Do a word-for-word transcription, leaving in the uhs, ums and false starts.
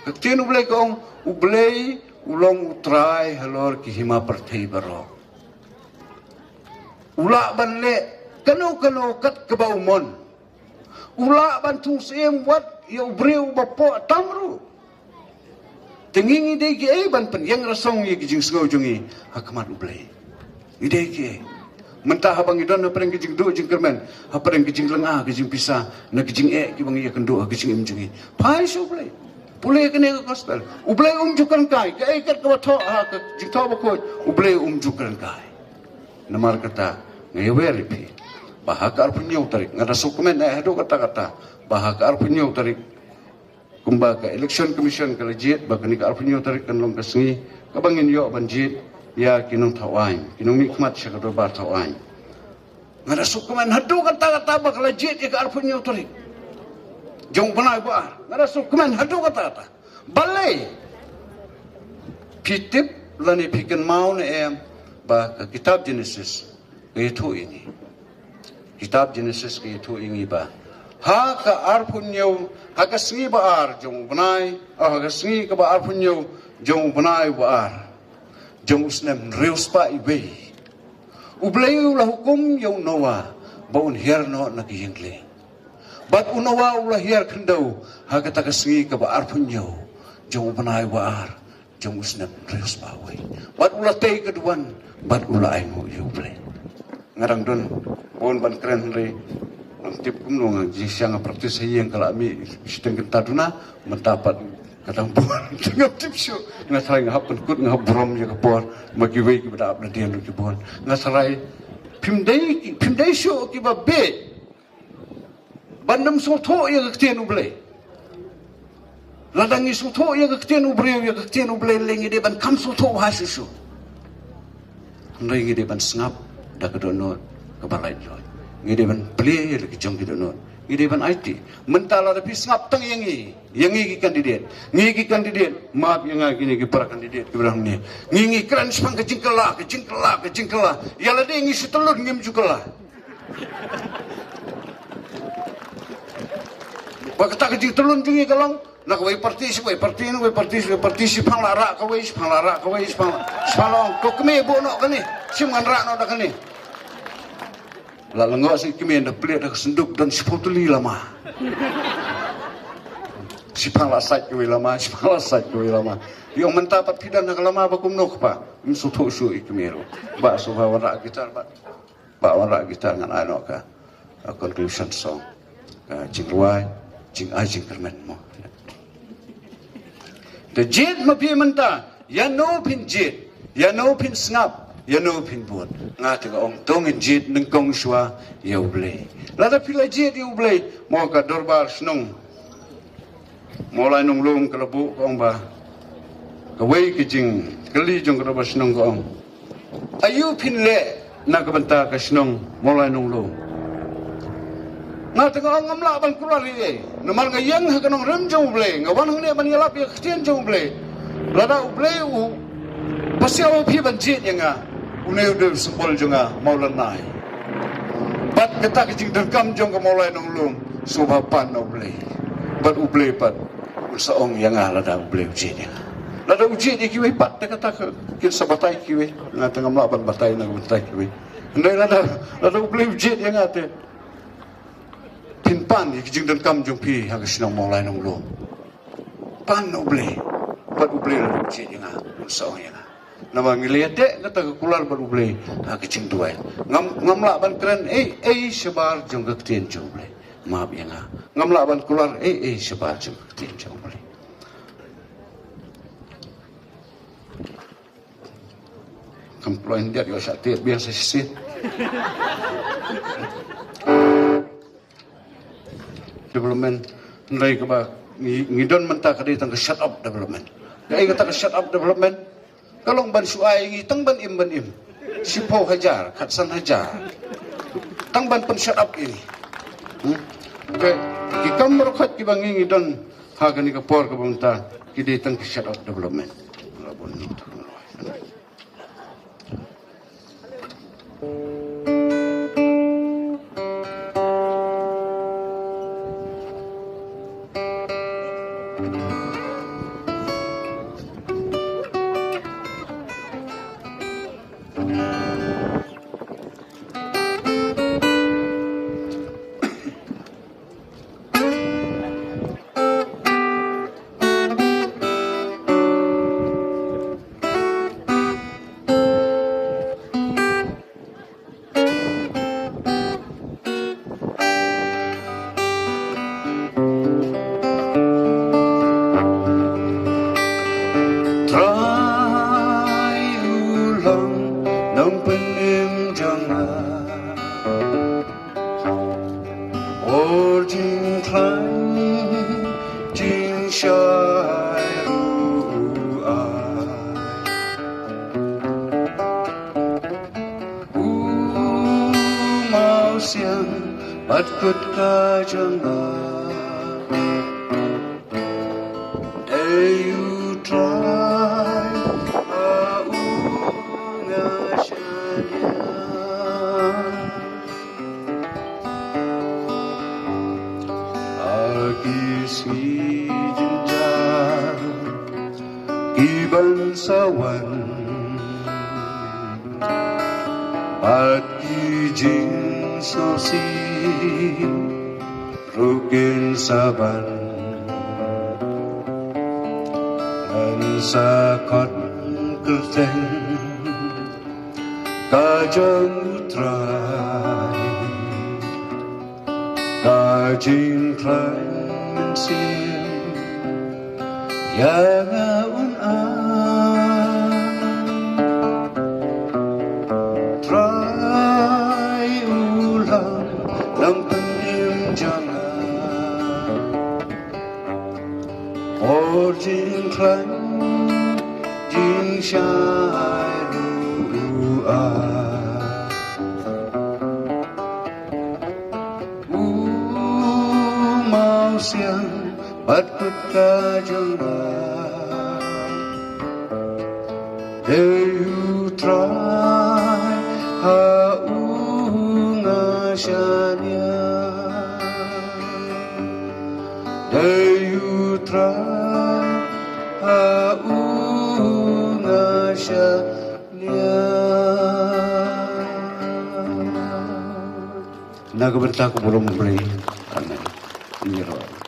Ka ktien U Blei ka ong, U Blei u long U Trai halor ki hima pyrthei baroh. U lah ban leh kano kano kat kaba u mon. U lah ban thung syiem wat ïa u briew uba poh tam ruh. Te ngi ngi dei kiei ban pynïeng rasong ïa ki jingsngew jong ngi ha khmat U Blei? Ngi dei kiei? Mynta haba ngi don hapdeng ki jingduh jingkyrmen, hapdeng ki jinglynga ki jingpisa, na ki jingeh kiba ngi ïakynduh ha ki jingim jong ngi, phai sha U Blei. Pule kane ka gospel. U Blei um ju kren kai, kaei kat kaba thoh ha ka Jingthoh Bakhuid, U Blei um ju kren kai. Namar kata nga ïawer ïa phi ba ha ka arphew hynñiew tarik, nga da sngewkmen eh haduh katta katta ba ha ka arphew hynñiew tarik, kumba ka Election Commission ka la jied ba kane ka arphew hynñiew tarik kan long ka sngi kaba ngin ïoh ban jied ïa ki nongthaw aiñ, ki nongmihkhmat sha ka dorbar thaw aiñ. Nga da sngewkmen haduh katta katta ba ka la jied ïa ka arphew hynñiew tarik jong u bnai ba ar. Nga da sngewkmen haduh katta katta. Balei? Phi tip lane phi kynmaw ne em ba ka kitab Genesis ka ïathuh ïa ngi. Kitab Genesis ka ïathuh ïa ngi ba ha ka arphew hynñiew, ha ka sngi ba ar jong u bnai, oh, ha ka sngi kaba arphew hynñiew jong u bnai ba ar, jong u snem hynriew spah iwei, U Blei u la hukum ïa u Noah ba un hiar noh na ka ïing lieng. Bad u Noah u la hiar khyndew ha kata ka sngi kaba arphew hynñiew jong u bnai ba ar, jong u snem hynriew spah wei. Bad u la tei ka duwan bad u la ainguh ïa U Blei. Nga dang don bun ban kren hynrei ngam tip kumno, nga jingshisha nga practice ha ïing ka la mih shiteng kynta duna, mynta pat ka dang bun. Ngam tip shuh, nga tharai nga hap pynkut, nga hap burom ïa ka por ma kiwei kiba da ap da dien ruh ki bun. Nga tharai phim dei, phim dei shuh kiba bieit ban ym sngewthuh ïa ka ktien U Blei. Lada ngi sngewthuh ïa ka ktien u briew, ïa ka ktien U Blei, lei ngi dei ban kham sngewthuh bha shuh shuh. Hynrei ngi dei ban sngap da ka dohnud kaba laitluid. Ngi dei ban plie ïa la ki jong ki dohnud. Ngi dei ban aiti. Mynta lada phi sngap tang ïa ngi, ïa ngi ki candidate, ngi ki candidate, map ïa nga kine ki para candidate kiba dang ne. Ngi ngi kren shaphang ka jingkylla, ka jingkylla, ka jingkylla. Ïa lade ngi shu tylun ngim ju kylla. Ba kata ka jingtylun jong ngi ka long na kawei parti sha kawei parti, na kawei parti sha kawei parti, shiphang la rah kawei, shiphang la rah kawei, shiphang la, shiphang la ong ko kmie buh noh kane, shim ngan rah noh da kane. La lyngngoh sha i kmie, da plied ha ka synduk don shiphew tylli lama. Shiphang la sait kawei lama, shiphang la sait kawei lama. Ïa ong mynta pat phi don ha ka lama ba kumno kpa? Ym sngewthuh shuh i kmie ruh. Ba sngewbha wanrah gitar ba. Ba wanrah gitar ngan ai noh ka, ka conclusion song. Ka jingrwai, jingai jingkyrmen mo. Te jied ma phi mynta, ïano phin jied, ïano phin sngap, ïano phin bud. Nga te nga ong to ngin jied nyngkong shuwa ïa U Blei. Lada phi la jied ïa U Blei, mo ka dorbar shnong Mawlai Nonglum ka la buh ka ong ba, kawei ka jingkylli jong ka dorbar shnong ka ong, aïu phin leh na ka bynta ka shnong Mawlai Nonglum? Nga te nga ong ngam lah ban kular ei ei. Namar nga ïeng ha ka nongrim jong U Blei, nga wan hangne ban ïalap ïa ka ktien jong U Blei. Lada U Blei u pasiaw ïa phi ban jied ïa nga, une u dei u symbol jong nga Mawlanai. Bad kata ka jingdonkam jong ka Mawlai Nonglum, sngewbha pan na U Blei. Bad U Blei pat un sa ong ïa nga lada U Blei u jied ïa nga. Lada u jied ïa kiwei pat te kata ka kin sa batai kiwei. Nga te ngam lah ban batai na ka bynta kiwei. Hynrei lada, lada U Blei u jied ïa nga te phin pan ïa ki jingdonkam jong phi ha ka shnong Mawlai Nonglum. Pan na U Blei. Bad U Blei lada u jied ïa nga, un sa ong ïa nga. Namar ngi la ïateh kata ka kular bad U Blei ha ka jingduwai. Ngam, ngam lah ban kren ei ei shabar jong ka ktien jong U Blei. Map ïa nga. Ngam lah ban kular ei ei shabar jong ka ktien jong U Blei. Kam ploin diat ïoh shah tied biang sa shisien. Development, hynrei kaba ngi, ngi don mynta ka dei tang ka shut up development. Kaei kata ka shut up development? Ka long ban shu ai ngi tang ban im ban im. Shiphew hajar, khatsan hajar. Tang ban pyn shut up ïa ngi. Hmm? Ki, ki kam baroh khoit kiba ngi ngi don ha kane ka por kaba mynta ki dei tang ki shut up development. Bad kut ka jong nga, dei U Trai, ha u nga shaniah. Ha ki sngi jynjar ki ban sa wan, bad ki jingsngewsih ruh kin sa ban. Ngan sa khot kyrteng ka jong U Trai, ka jingkhlaiñ mynsiem ïa nga un ai. Trai u long longpynim jong nga, por jingkhlaiñ jingshai ruh u ai. U mawsiang bad kut ka jong nga, dei U Trai, ha u nga shaniah. Dei U Trai, ha u nga shaniah. Na ka bynta ka burom U Blei. Amen. Ngi ïaroh.